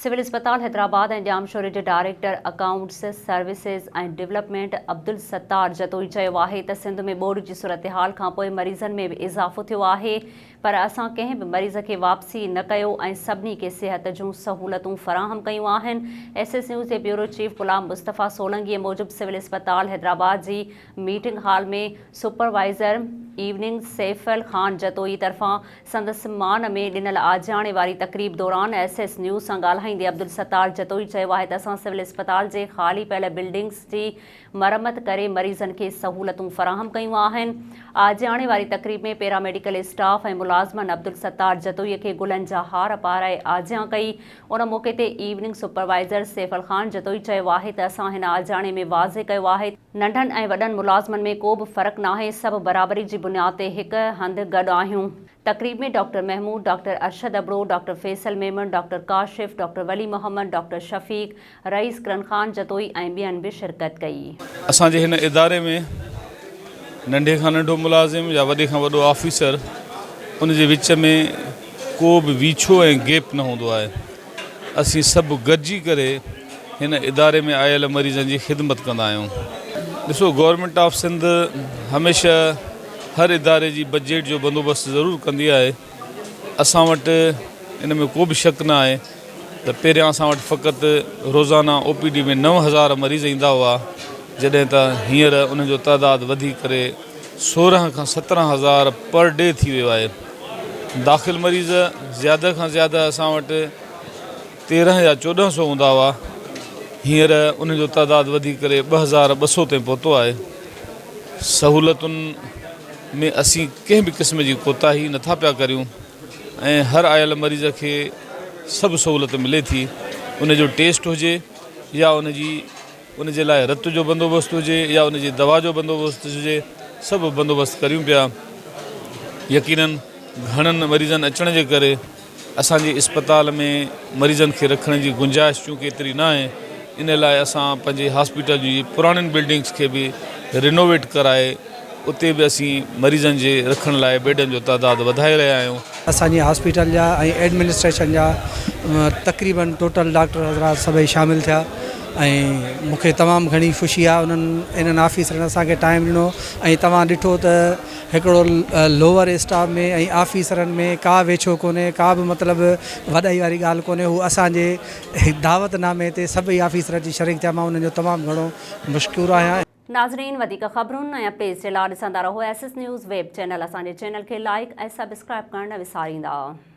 Civil اسپتال حيدرآباد ۽ ڄامشوري جي director accounts services ۽ development Abdul Sattar Jatoi چيو آهي ته سنڌ ۾ ٻوڏ جي صورتحال کانپوء مريضن ۾ به اضافو ٿيو آهي پر اسان ڪنهن به مريض کي واپسي نه ڪيو ۽ سڀني کي صحت جون سهولتون فراهم ڪيون آهن. ايس ايس نيوز جي بيورو چيف غلام مصطفيٰ سولنگيء موجب سول اسپتال حيدرآباد جي meeting hall ۾ supervisor evening civil Khan Jatoi طرفان سندس مان ۾ ڏنل آجياڻي واري تقريب دوران ايس ايس نيوز سان ڳالهائيندي عبدالستار جتوئي چيو آهي ته اسان سول اسپتال جي خالي پيل بلڊنگس جي مرمت ڪري مريضن کي سهولتون فراهم ڪيون آهن. آجياڻي واري تقريب ۾ پيرا ميڊيڪل اسٽاف ۽ ملازمن عبدالستار جتوئي کي گلن جا هار پارائي آجيان ڪئي. ان موقعي تي evening supervisor civil Khan Jatoi چيو آهي ته اسان هن آجياڻي ۾ واضح ڪيو آهي ته ننڍن ۽ وڏن ملازمن ۾ ڪو به فرق ناهي، سڀ برابري جي بنياد تي هڪ هنڌ گڏ آهيون. تقريب ۾ doctor Mahmood, doctor Arshad Abro, doctor Faisal Memon, doctor Kashif, doctor Wali Muhammad, doctor Shafiq, Rais Karan Khan Jatoi ۽ ٻين به شرڪت ڪئي. اسان جي هن اداري ۾ ننڍي کان ننڍو ملازم يا وڏي کان وڏو آفيسر ان جي وچ ۾ ڪو به ويڇو ۽ گيپ نه هوندو آهي. اسين سڀ گڏجي ڪري هن اداري ۾ آيل مريضن جي خدمت ڪندا آهيون. ڏسو گورنمينٽ آف سنڌ هميشه هر اداري جي بجيٽ جو بندوبست ضرور ڪندي آهي. اسان وٽ ان ۾ ڪو به شڪ نه آهي ته پهريان اسان وٽ فقط روزانه او پي ڊي ۾ 9000 مريض ايندا هئا جڏهن ته هينئر انهن جو تعداد وڌي ڪري 16 کان 17 هزار پر ڊي ٿي ويو آهي. داخل مريض زياده کان زياده اسان وٽ 13 يا 14 سو هوندا هئا، هينئر انهن جو تعداد وڌي ڪري 2200 تائين پهتو آهي. سهولتن ۾ اسين ڪنهن به قسم جي ڪوتاهي نٿا پيا ڪريون ۽ هر آيل مريض کي سڀ سهولت ملي ٿي، ان جو ٽيسٽ هجي يا ان جي ان جي لاء رت جو بندوبست هجي يا ان جي دوا جو بندوبست هجي سڀ بندوبست ڪريون پيا يقينن گهڻن مريضن اچڻ جي ڪري اسان جي اسپتال ۾ مريضن کي رکڻ جي گنجائش چونڪه ايتري نه آهي ان لاء اسان پنهنجي هاسپيٽل جي پراڻين بلڊنگس کي به رينوويٽ ڪرائي اتي به اسين مريضن جي رکڻ لاء بيڊن جو تعداد وڌائي رهيا آهيون. اسان جي هاسپيٽل جا ۽ ايڊمنسٽريشن جا تقريبن ٽوٽل ڊاڪٽر حضرات سڀئي شامل ٿيا ۽ مون کي تمام گهڻي خوشي آهي انهن انهن آفيسرن اسان کي ٽائيم ڏنو ۽ توهان ڏٺو ته هڪڙو لوئر اسٽاف ۾ ۽ آفيسرن ۾ ڪا ويڇو ڪونهي ڪا به مطلب وڏائي واري ڳالهه ڪونهي هو اسان جي دعوت نامي تي سڀئي آفيسر اچي شريڪ ٿيا مان انهن جو تمام گهڻو مشڪور آهيان. ناظرين وڌيڪ خبرن ۽ اپڊيٽس جي لا ڏسندا رهو S S news web channel اسان جي چينل کي لائيڪ ۽ سبسڪرائيب ڪرڻ نه وساريندا.